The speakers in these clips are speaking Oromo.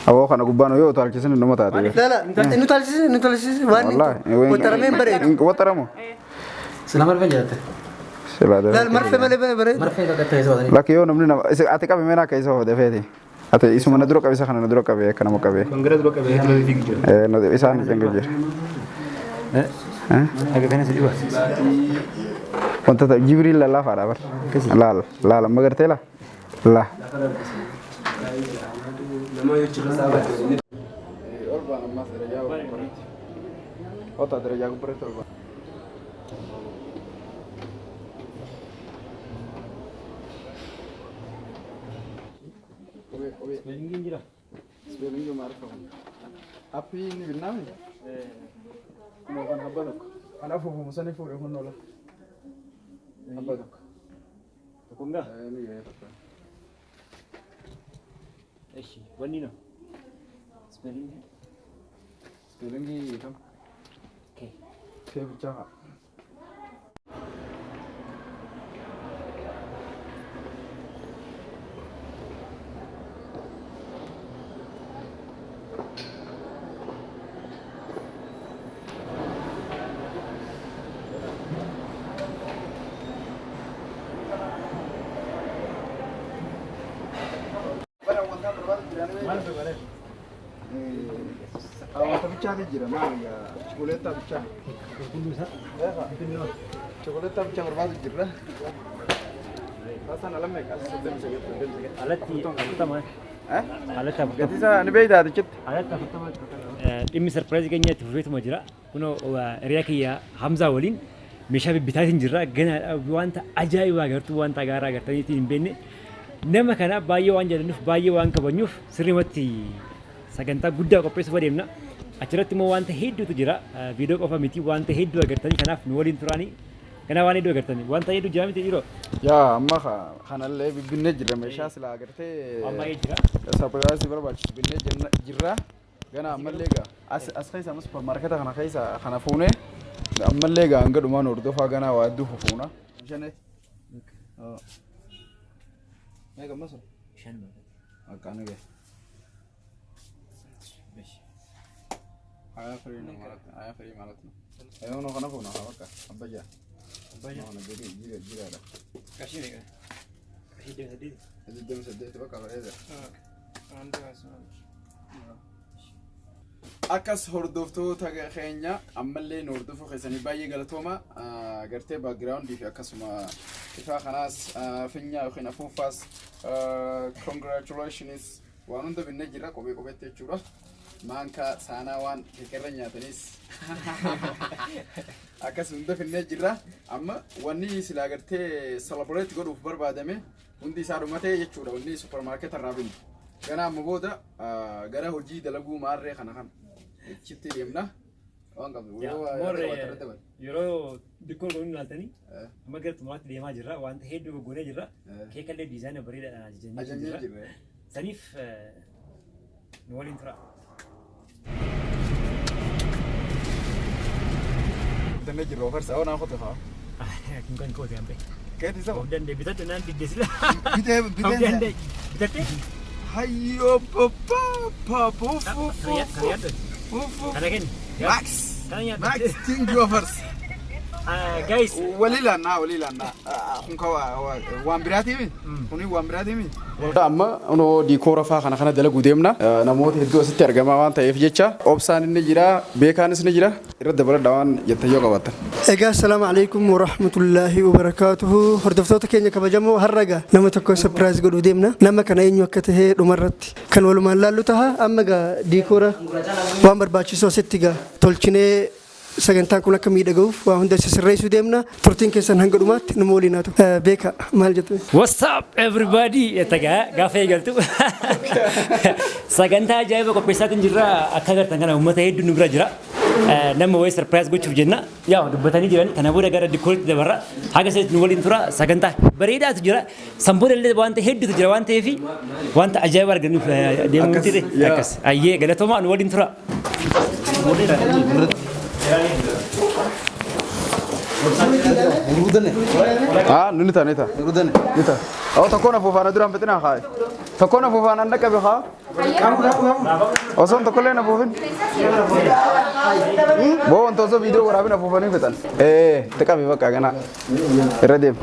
Awoo kana gubbaan yoo utaalchisan nama taate. Laala inni utaalchise, inni utaalchise waan Wallaahi. waxaramee hin bareedu. Waxaramu. Sila marfee jiraate. Silaa Laal marfee malee bareedu. Marfee kakka ta'e sobatanii. Lakki yoo namni nama ati qabe meenaa akka isa hoode feeti. Ati isuma na dura qabe, isa kana na dura qabe, akka nama qabe. Kongiree dura qabee dura fiigi jira. Isaan cinqa jira. Akka kana si dhiba. Wanta ta'e Jibriil lallaafaadha bar. Laal laal amma gartee la. La. Ol baan ammas darajaa gubbaratti. Ota darajaa gubbaratti ol baan. Spellingiin jira. Spellingii maal qabu? Appii inni binnaami? Kunoo kan habba tokko. Kan afuufamu sani fuudhe kun oola. Habba tokko. Tokkoon gaa? Ni ga'ee tokko. Eshi wanni no. Spellingii. Spellingii kam? K. Kee bichaa haa. Wanta bichaatu jira maal gaa chukuleettaa bichaa. Chukuleettaa bichaa barbaadu jirra. Taasaan ala meeqa? 39. Alatti 40. Alatti 40. Gatii isaa ni beektaa achitti? Alatti 40. Dhimmi surprise keenya itti fufeetuma jira. Kunoo hiriyaa kiyya Hamzaa waliin meeshaa bibbitaatiin jirra. Ganaadha wanta ajaa'ibaa agartuu, wanta gaaraa agartaniitiin hin beekne. Nama kana baay'ee waan jaallannuuf, baay'ee waan kabajnuuf sirriimatti sagantaa guddaa qopheessuuf adeemna. Achirratti immoo wanta hedduutu jira. Viidiyoo qofa miti, wanta hedduu agartanii, kanaaf nu waliin turaanii. Kanaaf waan hedduu agartanii. Wanta hedduu jira miti dhiiroo? Yaa amma kanallee bibbinnee jirra, meeshaa silaa agartee. Waan baay'ee jira. Surprise barbaachisu binnee jirra. Gana ammallee gaa as keessa amma supermarketa kana keessa kana fuunee ammallee gaa hanga dhumaan hordofaa, ganaa waa hedduu fuuna. Shaneeti. Meeqa ammas? Shan. Akka ni gahe. Haya firii ነው ማለት ሀያ firii ማለት ነው። Ayoo no kana fuuna haa bakka abbayyaa. Abbayyaa. Kana jira jira jiraadha. Qarshii meeqa? Qarshii 28. 28 bakka bareeda. Akkas hordoftoota keenya, ammallee nu hordofuu keessanii baay'ee galatooma. Gartee backgroundii fi akkasuma ifaa kanaas, finyaa yookiin afuufaas, congratulations, waan hunda binnee jira kophee kopheetti jechuudha. Maankaa saanaa waan kekerra nyaatanis akkas hunda finnee jirra. Amma wanni silaa gartee celebrate godhuuf barbaadame hundi isaa dhumatee jechuudha, wanni supermarket irraa binnu. Gana amma booda gara hojii dalaguu maarree kana kan achitti deemna. Waan qabdu yoo waa More yaada qabaatan irratti dabali. Yeroo dikkoo goonuu ilaaltanii amma gara xumuraatti deemaa jirra. Wanta hedduu goggoonee jirra. Keekallee design bareedaadhaan ajajannee Ajajnee jirra. jirra. Saniif nu waliin tura. Bitannee jirra ofarsa oo naa kote haa. Kun kan koote hambee. Keeti saba. Of danda'e bitadhu naan didde sila. Bitee Of biteen. danda'e bitattee? Hayyoo papa papu. Kana yaaddu. Kana kenni. Max. Kana nyaadhu. Max King offers. Guys. Walii laannaa, walii laannaa. Kun ka waan biraatiimi. Kuni waan biraatiimi. Amma unoo decor faa kana kana dalaguu deemna. Namoota hedduu asitti argamaa waan ta'eef jecha obsaan inni jira, beekaanis ni jira. Irra dabaladha waan jettan yoo qabaattan. Egaa assalaamu alaikum warahmatullaahi wabarakaatuhu. Hordoftoota keenya kabajamoo, har'a gaa nama tokko surprise godhuu deemna. Nama kana eenyu akka tahe dhumarratti kan walumaan laallu taha. Amma gaa decor waan barbaachisu asitti gaa tolchinee sagantaan kun akka miidhagahuuf waa hunda sirreessuu deemna. Turtiin keessan hanga dhumaatti numa waliin haa ta'u. Beeka, maal jettu? What's up everybody? Egaa gaafa eegaltu sagantaa ajaa'iba qopheessaatiin jirra. Akka agartan kana uummata hedduu nu bira jira. Nama wayii surprise gochuuf jenna. Yaa dubbatanii jiran, kana booda gara decoritti dabarra. Haga sanitti nu waliin tura, sagantaa bareedaatu jira. San booda illee wanta hedduutu jira waan ta'eef wanta ajaa'iba argannuuf deemuu Akkas, miti. yaa. Akkas. Ayyee, galatoomaa, nu waliin tura. Ah, ni ta'a, ni ta'a. Ni ta'a. Oh, tokkoon afuufaan duraan fixinaa haa. Tokkoon afuufaan an dhaqqabe haa. Osoo tokkollee na afuufin. Boo wanta osoo viidiyoo waraabin afuufanii fixan. Ee, itti qabi bakka ganaa. Irra deem.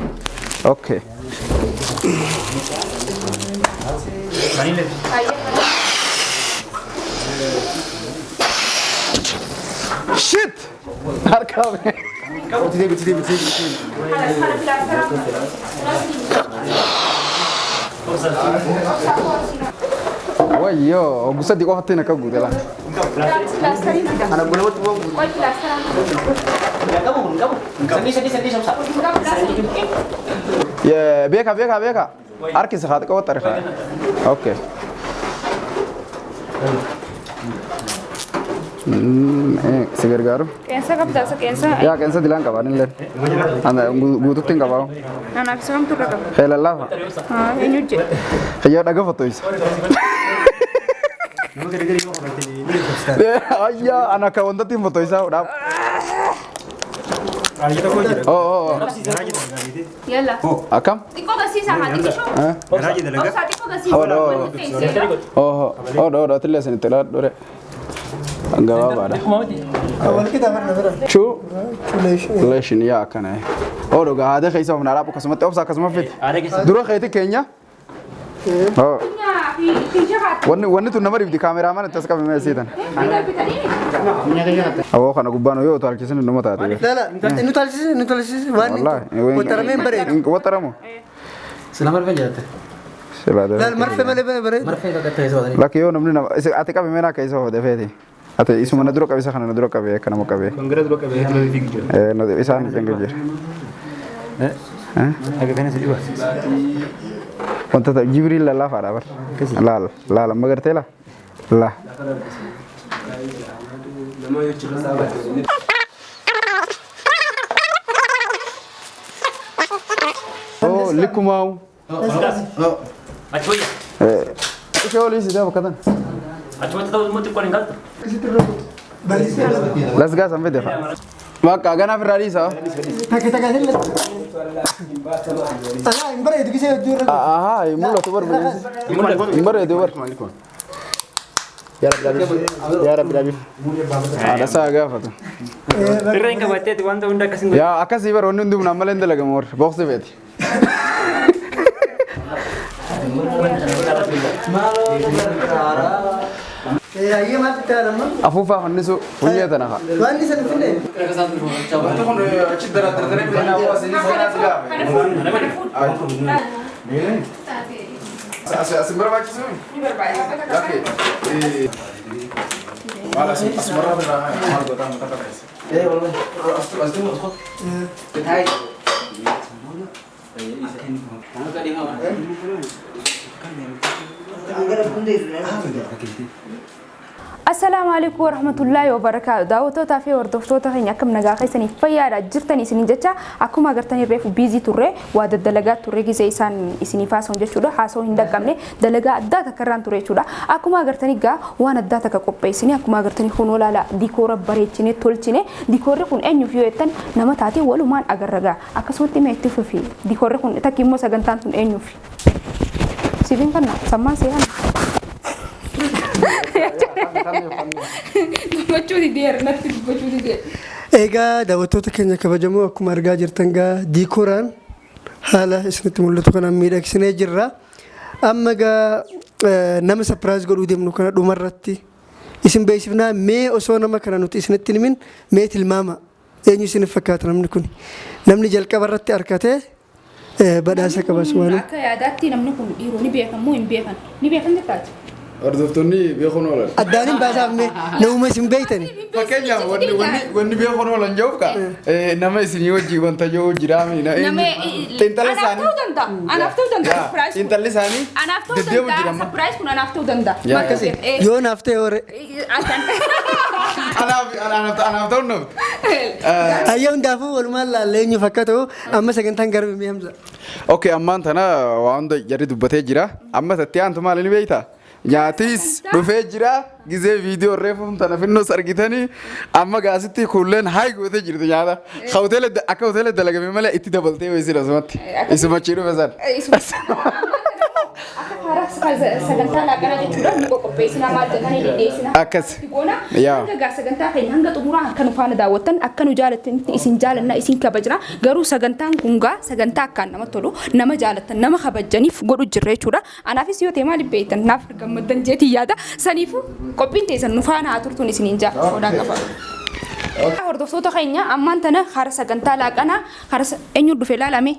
Okay. Shit! Harkaa. Wayyoo, oguu sadii qofatti akka guute laa. Ana gulawatti bu'uun. Qabu kun qabu. Sadii sadii sadii shamsa. Beeka beeka beeka. Harki isa haa xiqqoo xarifa. Okay. Si gargaaru. Qeensa qabdaa isa qeensa. Yaa qeensa dilaan qabaan illee. Ana guututti hin qabaa. Anaaf isa kamtu irra qaba? Xeela laafa. Eenyu jedhe? Xiyyaa dhaga fotoisa. Ayyaa ana akka wantatti hin fotoisaa dhaab. Oh oh oh. Yalla. Akkam? Xiqqoo gasiisaa haa xiqqishoo. Obsaa xiqqoo gasiisaa. Oh oh. Oh oh oh atillee isinitti ilaalu dure. Gabaabaadha. Wal qixa barna bira. Chu Leshin yaa akkana. Oh dhugaa haada keessa of naadhaa akkasumatti obsa akkasuma fiti. Dura keeti keenya. Oh. Wanni tun nama dhibdi kaameraamaan itti as qabame siitan. Awoo kana gubbaan yoo utaalchisin numa taate. La la, nu taalchise nu taalchise waan Wallaahi. waxaramee hin bareedu. Waxaramu. Sila marfee jedhatte. Silaa Laal marfee malee bareedu. Marfee kakka ta'e sobatanii. Lakki yoo namni nama ati qabe meenaa akka isa oofde feeti. Ati isuma na dura qabe isa kana na dura qabe akka nama qabe. Kongires bakka beektu nama fiigi jira. Isaan cinqa jira. Akka kana si dhiba. Wanta ta'e Jibriil lallaafaadha bar. Laal laal amma gartee la. La. Oh likkumaawu. Achi wayya. Ishee olii sidee bakka tan. Achi wanta ta'u immoo xiqqoon hin galtu. Lasgaa san fide fa. Bakka ganaaf irraa dhiisaa. Takka takka illee. Alaa hin bareedu gisee hojii irra. Ahaa hin mul'atu bar bineensi. Hin bareedu bar. Yaa Rabbi dhaabif. Haadha isaa gaafatu. Irra hin qabatteeti wanta hunda akkasiin Yaa akkasii bar wanni hundumnaan malee hin dalagamu warri boqsi feeti. Ayyee maal itti aanamma? Afuufaa fannisu funyee tana haa. Waan inni sana finne. Wanti kun achi daradartaree bitanii hawaasa inni seenaa si gaafe. As hin barbaachisu? Lakkee. Maal as asumarraa birraa maal gootaa mataa barreessa. As deemu as koo. Taa'ee. Assalaamu alaikum warahmatullaahi wabarakaatu. Daawwattootaa fi hordoftoota keenya akkam nagaa keessaniif fayyaadha jirtan isiniin jecha akkuma agartanii reefu biizii turre waa daddalagaa turre gisee isaan isiniif haasa'uun jechuudha. Haasa'uu hin dhaqqabne dalagaa addaa takka irraan ture jechuudha. Akkuma agartanii gaa waan addaa takka qopheessine akkuma agartanii kun olaala dikoora bareechine tolchine dikoorri kun eenyuuf yoo jettan nama taatee walumaan agarra gaa akkasumatti mee itti fufi dikoorri kun takki immoo sagantaan tun eenyuuf. Sibiin kana sammaan seehan. Dubbachuu didee natti dubbachuu didee. Egaa daawwattoota keenya kabajamoo akkuma argaa jirtan gaa diikooraan haala isinitti mul'atu kanaan miidhagsinee jirra. Amma gaa nama surprise godhuu deemnu kana dhumarratti isin beeksifnaa mee osoo nama kana nuti isinitti himin mee tilmaama eenyu isiniif fakkaata namni kun namni jalqaba irratti harkatee badhaasa qaba sumaanii. Akka yaadaatti namni kun dhiiroo ni beekan moo hin beekan? Ni beekan jettaati. Hordoftoonni beekuun oolan. Addaaniin baasaaf mee namuma isin beektani. Fakkeenyaaf wanni beekuun oolan jedhuuf ka nama isinii wajjin wanta jiru jiraami. Nama Xiinxala anaaf isaanii. ta'uu danda'a. Anaaf ta'uu danda'a. Surprise kun. Xiinxalli isaanii Anaaf ta'uu deddeemu jira danda'a. amma. Surprise kun anaaf ta'uu danda'a. Yaa. Akkasi yoo naaf ta'e hore. Anaaf anaaf anaaf ta'uu nafti. Ayyaa hundaafuu walumaan laallee eenyu fakkaatu amma sagantaan garbi mee Hamza. Okay, ammaan tana waan hunda jarri dubbatee jira. Amma tatti aantu maali ni beektaa? Nyaatis dhufee jira. Gizee viidiyoo reefuun tana finnoos argitanii amma gaasitti kuulleen haay gootee jirti nyaata. Hoteela akka hoteela dalagame malee itti dabaltee weessin asumatti. Isuma achii dhufe san. Akka Karaa sagantaa laaqanaa jechuudha ni qoqopheessina maal jennaan ni dhiyeessina. Akkas. Goona Yaa. hanga gaa sagantaa keenya hanga xumuraa akka nu faana daawwattan akka nu jaalattanitti isin jaalanna isin kabajna garuu sagantaan kun gaa sagantaa akkaan namatti tolu nama jaalattan nama kabajaniif godhu jirra jechuudha. Anaafis yoo ta'e maaliif beektan naaf gammaddan jeetii yaada saniifuu qophiin teessan nu faana haa turtuun isiniin jaa sodaa qaba. Hordoftoota keenya ammaan tana hara sagantaa laaqanaa hara eenyu dhufe ilaalame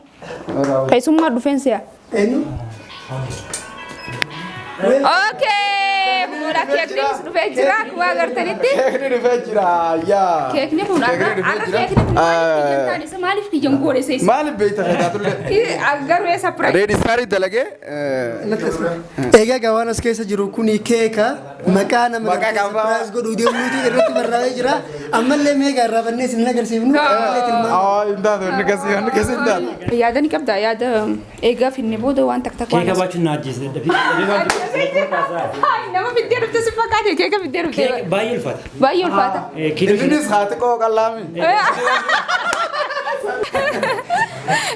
keessummaa dhufeen si'a. Eenyu? Okay, kunuudha keeknis dhufee jira akkuma agartanitti. Keekni dhufee jira yaa. Keekni kun har'a har'a keekni kun maaliif kiyyan taane isa maaliif kiyyan goone isa isa. Maaliif beekta taatullee? Garuu eessa piraayis. Reedi saarii dalagee. Egaa gaa waan as keessa jiru kuni keeka maqaa nama Maqaa gartee qabaa. surprise godhuu deemnuutu irratti barraa'ee jira. Ammallee meeqa irraa bannee isin hin agarsiifnu. Ammallee tilmaama. Aa hin taatu inni kasi inni kasi hin taatu. Yaada ni qabda yaada eegaa finne booda waan takka takka waan. Keeka baachuun na ajjeese dadhabbii. Nama fiddee dhufte si fakkaate keeka fiddee dhufte. Keeka baay'ee ulfaata. Baay'ee ulfaata. Kiiloo shan. Innis haa xiqqoo qallaami.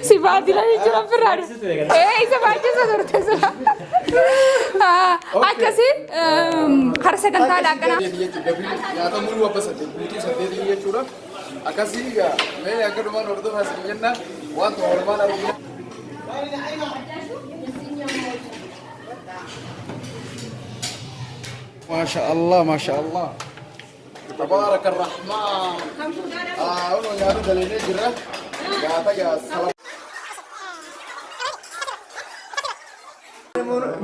Si baadilanii jira firraa dhufe. Isa baachisa turte sila. Akkasii hara sagantaa laaqanaa. Nyaata muluu abba saddeet guutuu saddeetii jechuudha. Akkasii egaa mee akka dhumaan hordofaa isin jenna waan oolmaan argina. Maasha Allah maasha Allah. Tabaaraka Rahmaan. Haa nyaata dalagnee jirra. Nyaata gaa salaam.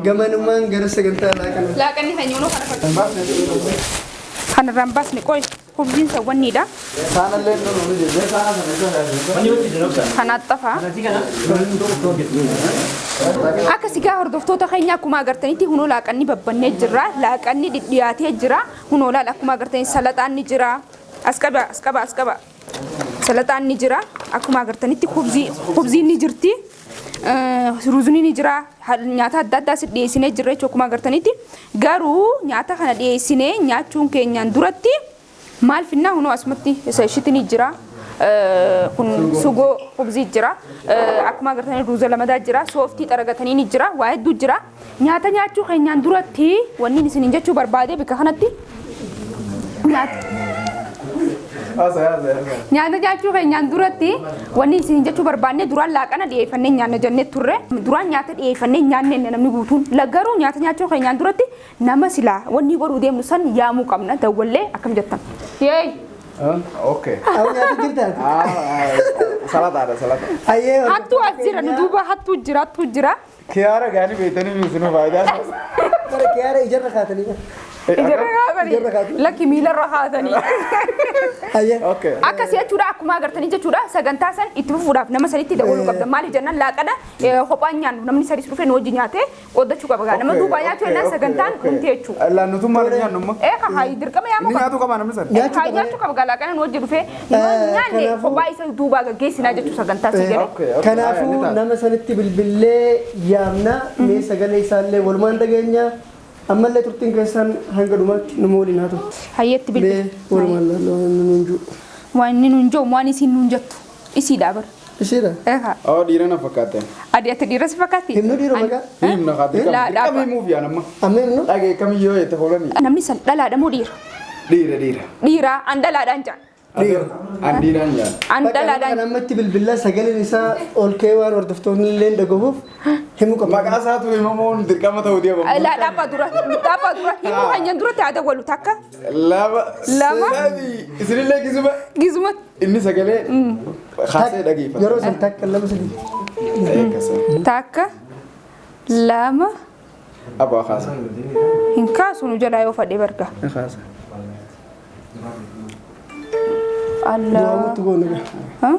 Gamanumaan gara sagantaa laaqanaa. Laaqanni kan nyuunuu kana fakkaata. Kanarraan baasne qoy hubbiin sawwanniidha. Saanallee nu jennee saana sana isa Manni hojii jira obsa. Kanaaf xafaa. Asii kana tokko hojjetu. Akka sigaa hordoftoota keenya akkuma agartanitti hunoo laaqanni babbannee jira. Laaqanni dhidhiyaatee jira. Hunoo laal akkuma agartanii salaxaan ni jira. As qaba as qaba as qaba. Salaxaan ni jira. Akkuma agartanitti kubziin ni jirti. Ruuzni ni jira. Nyaata adda addaa si dhiyeessinee jirra jechuudha akkuma agartanitti. Garuu nyaata kana dhiyeessinee nyaachuun keenyaan duratti maal finnaa hunoo asumatti isa ishitti ni jira. Kun sugoo kubzii jira. Akkuma agartanii ruuza lamadaa jira. Sooftii xaragatanii ni jira. Waa hedduu jira. Nyaata nyaachuu keenyaan duratti wanni isin jechuu barbaade bakka kanatti nyaata Haasa haasa haasa. Nyaata nyaachuu keenyaan duratti wanni isin jechuu barbaanne duraan laaqana dhiyeeffannee nyaanna jennee turre. Duraan nyaata dhiyeeffannee nyaanne namni guutuun. Garuu nyaata nyaachuu keenyaan duratti nama silaa wanni godhuu deemnu san yaamuu qabna. Dawwallee akkam jettan. Yeey! Okay. Awu nyaata jirtaa? Salataadha salata. Ayyee. Hattuu as jira nu duuba hattuu jira hattuu jira. Kiyaara gaarii beektanii miisinu faayidaa. Bara kiyaara ijarra kaatanii. Ijarra Ijarra kaatanii. kaatanii. Lakki miilarra kaatanii. Ayyee. Okay. Akkasii jechuudha akkuma agartanii jechuudha sagantaa san itti fufuudhaaf nama sanitti dawwaluu qabda. Maaliif jennaan laaqana kophaan nyaannu namni sadis dhufee nu wajji nyaatee qooddachuu qaba. Gaa nama duubaa nyaachuu jennaan sagantaan dhumte jechuudha. Laannutummaa ni nyaannu amma. Ee haa dirqama yaamuu Inni qaba. nyaatu qaba namni sana. Nyaachuu Haa qaba. nyaachuu qaba gaa laaqana nu wajji dhufee nyaanne kophaa isa duubaa gaggeessinaa jechuu sagantaa si jedhe. Kanaafuu nama sanitti bilbillee yaamna mee sagalee isaallee walumaan dhageenya ammallee turtiin keessan hanga dhumaatti nama waliin haa ta'u. Hayyeetti Mee bilbile. walumaan laallu waan inni nuun jiru. Waan inni nuun jiru waan isiin nuun jettu isiidha bara. Ishiidha. Ee haa Oo dhiira na fakkaate. Adi ati dhiira si fakkaatti? Himnu dhiira maqaa. Himna haa dirqama. Laa, Dirqama dhaaba. himuuf yaan amma. Amma himnu. Dhagee kamiyyoo jette fuulanii. Namni san dhalaadha moo dhiira? Dhiira dhiira. Dhiira an dhalaadhaan jaa. Dhiira. An dhiiraan jaan. An Bakka dhalaadhaan kan ammatti bilbilaa sagaleen isaa ol ka'ee waan hordoftoonni illee dhagahuuf himuu qaba. Maqaa isaatu himamuun dirqama ta'uu deema. Laa dhaabbaa dura dhaabbaa dura himuu keenyan duratti haa dawwalu takka Lama. Lama. Sadi. Isinillee gisuma. gizuma Inni sagalee kaasee dhageeffata. Yeroo isin takka lama sadii. Eeggasa. takka lama Abbaa kaasa. hin kaasu nu jalaa yoo fadhee barga. Kaasa. Allah. Du'aamutti goona gaa. Ha?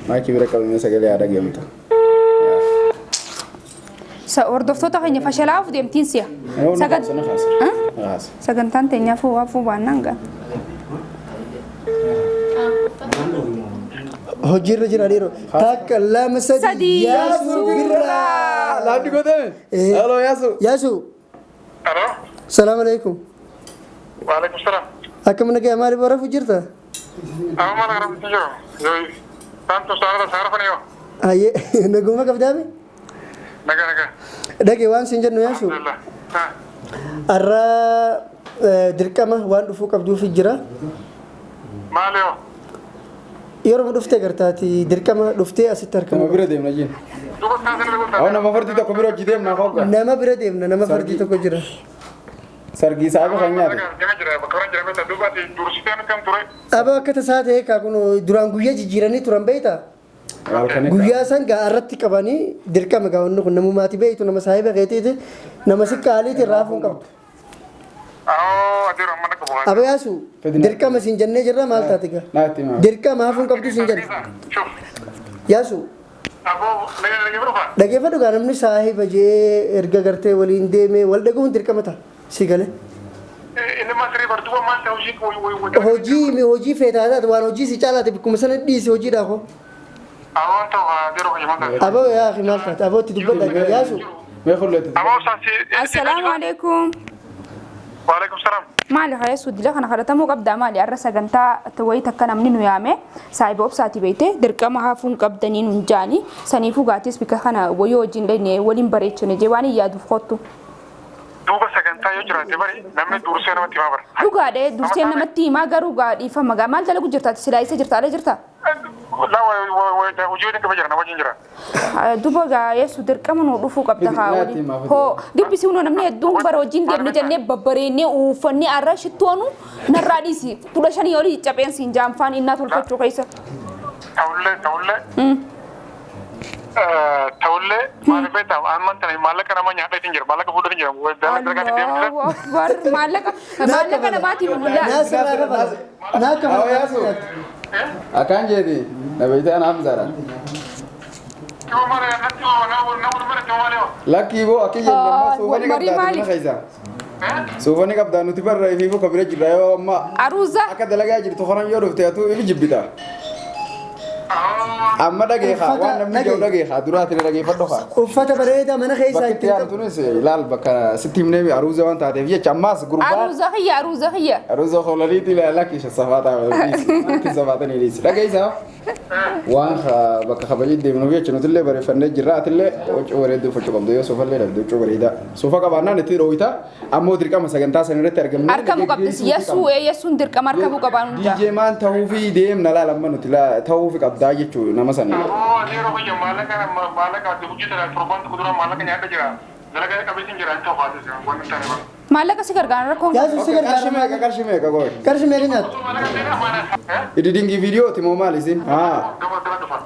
Maakii bira qabamee sagalee haa dhageemta. Hordoftoota keenya fashalaa'uuf deemtiin si'a. Sagan. Kaasa. Kaasa. Sagantaan teenyaaf waafuu baannaan gaa. Hojiirra jira dhiiroo. Takka lama sadii. Sadii. Yaasuu birraa. Laaddi godhame. Eh. Halo Yaasu. Yaasuu. Alo, Salaam alaikum. waalaikum salaam. Akkam nagaa maaliif warafu jirta? Amma mana kana miti jiru. Yoo saantu saara saara fana yoo. Ayyee naguma qabdaame? Nagaa nagaa. Dhage waan siin jennu Yaasu. Alhamdulillah. Ha. Har'a dirqama waan dhufuu qabduuf jira. Maali hoo? Yeroo dhuftee gartaati dirqama dhuftee asitti Nama argamu. bira deemna jiin. Duuba taasisa duuba Awwa nama fardii tokko bira hojii deemna hogga. Nama bira deemna, nama fardii tokko jira. Sargii saafi kan nyaate. Deema jira bakka biraan jira beektaa duuba ati dursitee nutti kam ture. Aboo akka tasaa ta'e kaa kun duraan guyyaa jijjiiranii turan beektaa? Halkan Guyyaa san gaa irratti qabanii dirqama gaa wanni kun namumaati beektu, nama saahiba keetiiti, nama si qaaliiti raafuu hin qabdu. Awoo adeero amma na qabu. Aboo Yaasu, dirqama siin jennee jirra, maal taate gaa? Naatti himaa. Dirqama hafuu hin qabdu siin jenne. Shuf. Yaasu. Aboo nagaa nagaa dhufa. Dhageeffadhu gaa, namni saahiba jee erga gartee waliin deemee wal dhagahuun dirqama ta'a. Si galee. Inni maasirrii bar duuba maal ta'u hojii. Hojii hojii feetaa taate, waan hojii si caalaate bikkuma sana dhiisi hojiidhaa koo. Awoo ta'u adeero hojii maal taate. Aboo yaa akhi, maal taate? Aboo itti dubbadha gaa Yaasu. Mee kulleetti. Aboo saasi. Assalaamu alaikum. Waalaikum salaam. Maali kaleessu dila kana kadhatamuu qabdaa? Maali har'a sagantaa wayii takka namni nu yaame, saahiba obsaati beekte, dirqama hafuun qabdanii nun jaani, saniifuu gaatis bika kana wayii wajjin dhaqne waliin bareechine jee waan hin yaaduuf kottu. Duuba sagantaa yoo jiraate bari namni dursee namatti himaa bara. Dhugaadha, dursee namatti himaa, garuu gaa dhiifama gaa. Maal dalagu jirtaati silaa? Isa jirta? Ala jirta? Laa, hojii waliin qaba jira, na wajjin jira. Duba gaa yeessu dirqama nu dhufuu qabda kaa Naatti waliin. himaa. Hoo dubbisi, hunoo namni hedduun bara wajjin deemne jennee babbareennee uffannee arra shittoonu narraa dhiisi 15 olii capheen siin jaanfaan innaa tolfachuu keessa. Ta'ullee ta'ullee maal beektaa, amman tana maallaqa nama nyaadha jira, maallaqa fuudhee jira dalagaa deemtee. Allahu akbar, maallaqa maallaqa namaatiif Naa sirraa kafala. Naa Awwa kafala. Yaasu. Akkaan jeeti. Na beektaa na Hamzaadha. Kiba mara natti nama mara kiba malee. Lakkii boo akki jenne amma suufani Marii qabdaa maali? mana keessa. Suufani qabdaa, nuti barra ifiifuu ka bira jirra yoo amma Aruuza. akka dalagaa jirtu koran yoo dhufte atuu ifi jibbita. Amma dhageekaa waan namni jiru dhageekaa duraati na dhageeffadhu kaa. Uffata bareedaa mana keessaa Bakki itti ittiin yaadu tunis ilaal, bakka sitti himnee aruuza waan taateef jecha ammaas gurbaan. Aruuza kiyya, aruuza kiyya. Aruuza hoolaniiti lakki saffaa taa'e saffaatanii dhiisi. Dhageessaa waan bakka kabajii deemnuuf jecha nutillee bareeffannee jirra, atillee huccuu bareedduu uffachuu qabdu, yoo suufallee dhabde huccuu bareedaa. Suufa qabaannaan itti dhooyita, ammoo dirqama sagantaa san irratti argamnee. Argamuu qabdis, yeessuu yeessuun dirqama argamuu qabaan hundaa. DJ maan ta'uufi deemna laal, amma nuti ta'uufi qabdaa jechuu nama sanii. Aboo adeero kiyya, maallaqa maallaqa hojii tana torban tokko dura maallaqa nyaadha jira. Dalagaa qabeessin jira hin ta'u faatis waan hin taane bara. Maallaqa si gargaara rakkoon. Yaasu si Qarshii gargaara. meeqa, qarshii meeqa gooy? Qarshii meeqa nyaattu? Maallaqa seera amaana. Editingii viidiyooti moo maal isin? Haa. Gama dura dhufa.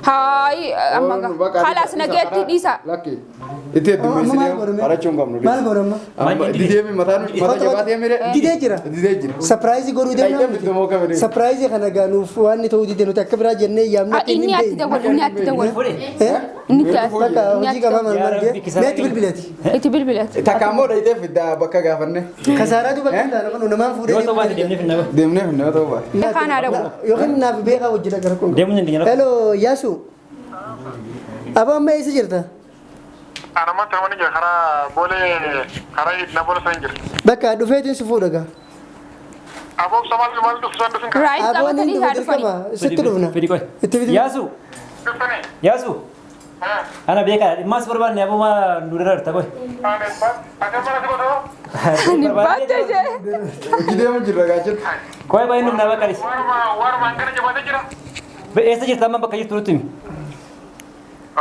Haayi amma gaa. Khalaas nageetti dhiisa. Lakki. Itti heddummeessinee barachuu hin qabnu. Maal goona amma? Amma didee mataa mata jabaatee mire. Didee jira. Didee jira. Surprise godhuu Dhaqxee deemna. bitte moo kabadee? Surprise kana gaa nuuf waan inni ta'uu dide, nuti akka biraa jennee yaamne akka inni Inni hin atti beekne. dawwal, inni atti dawwal. Eh? Inni itti atti. Bakka hojii qabaa maal maal Yaa Rabbi, jee? Meetti bilbileeti. Itti bilbileeti. Takka ammoo dhaqxee fiddaa bakka gaafanne. Kasaaraatu bakka hin taane kun namaan fuudhee Yoo ta'u baate deemnee finna. Deemnee finna yoo ta'u baate. Kaanaa dhaqu. Yookiin naaf beekaa hojii dhaqara kun. Deemuu dandeenya. Hello Yaasu. Aboo amma eessa jirta? Ana amman tana wani jira karaa boolee, karaa idna boolee san jira. Bakka dhufeetiin si fuudha gaa. Aboo maal maal dhufsan dhufin kan. Raayis Aboo ni qabatanii dhufa haa dhufanii. dirqama sitti dhufna. Fidi qoy. Itti fidi. Yaasu. Dhuftanii. Yaasu. Ana beekaa dhimmaas barbaanne, aboo maa nu dararta qoy. Ani ati mana si godhoo. Ani baatte jee. Hojii deemu jirra gaachatti. Qoy baay'ee numna bakka dhis. Waruma waruma hangana jabaatee jira. Eessa jirta amma, bakka jirtu nutti himi.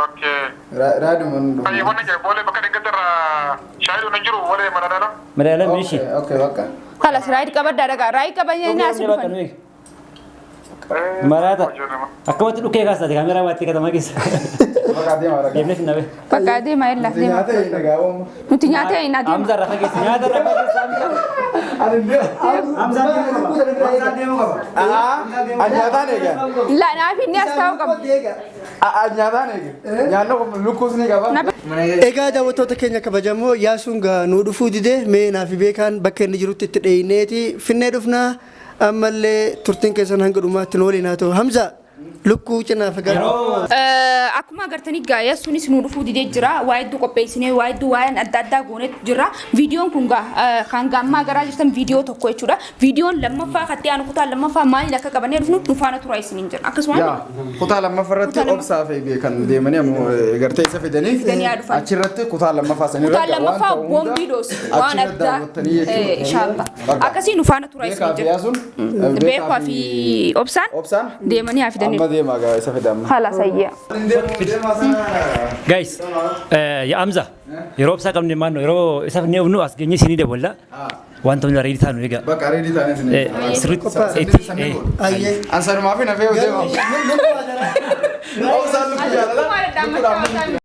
Okay. Raaduma nu dhufu. Ayi wanni jira boolee bakka dhingatti irraa shaayii hin jiru boolee madadaala. Madaalaan miishi. Okay, bakka. Khalas raayid qabaddaa dhagaa. Raayid qabanii asii Bakka dhufan. nu eegi. Maraata. Akkamatti dhukkee kaasaati kaameraa baattee katamaa keessa. Bakka deemaa ragaa. Deemnee finna bee. Bakka deema illa deema. Nyaata hin dhagaa ooma. Nuti nyaata hin adeema. Hamza rafa keessa nyaata rafa keessa Hamza. Ani deema. Hamzaan deemuu qaba. Aa, nyaataan eegan. La naaf inni as taa'u qaba. Aa, nyaataan eegan. Nyaanni kun lukkuus ni qaba. Egaa daawwattoota keenya kabajamoo, Yaasuun gaa nuu dhufuu dide, mee naaf beekaan bakka inni jirutti itti dheeyneeti finnee dhufnaa, ammallee turtiin keessan hanga dhumaatti nu waliin haa ta'u. Hamza. Lukkuu cinaa fagaadhu. Akkuma agartanii gaa'ee sunis nu dhufuu didee jira. Waa hedduu qopheessinee, waa hedduu waa'een adda addaa goonetu jira. Viidiyoon kun gaa kan gaammaa garaa jirtan viidiyoo tokko jechuudha. Viidiyoon lammaffaa kan ta'an, kutaa lammaffaa maaliin akka qabannee dhufnu nu faana tura isiniin jira. Akkasuma Yaa, kutaa lammaffaa irratti Kutaa obsaa fi kan deemanii ammoo gartee isa fidanii Fidanii haa dhufan. Achirratti kutaa lammaffaa san Kutaa irratti lammaffaa boombii dhoos waan addaa inshallah. Akkasii nu faana tura Beekaa isiniin fi jira. Yaasuun Beekaa fi Obsaan Obsaan deemanii haa fidanii. Amma deemaa gaa isa fidamma. Haala sayyaa. Deemaa sana. Guys, yaa Hamza, yeroo obsaa qabne maannoo yeroo isa fidnee dhufnu as geenye isinii daballa. Wanta nuyi ready taanu egaa. Bakka ready taanee isin. Sirriitti. Ayyee. Ansanumaa fi nafee deema. Obsaan lukkuu jaalala. Lukkuudhaan.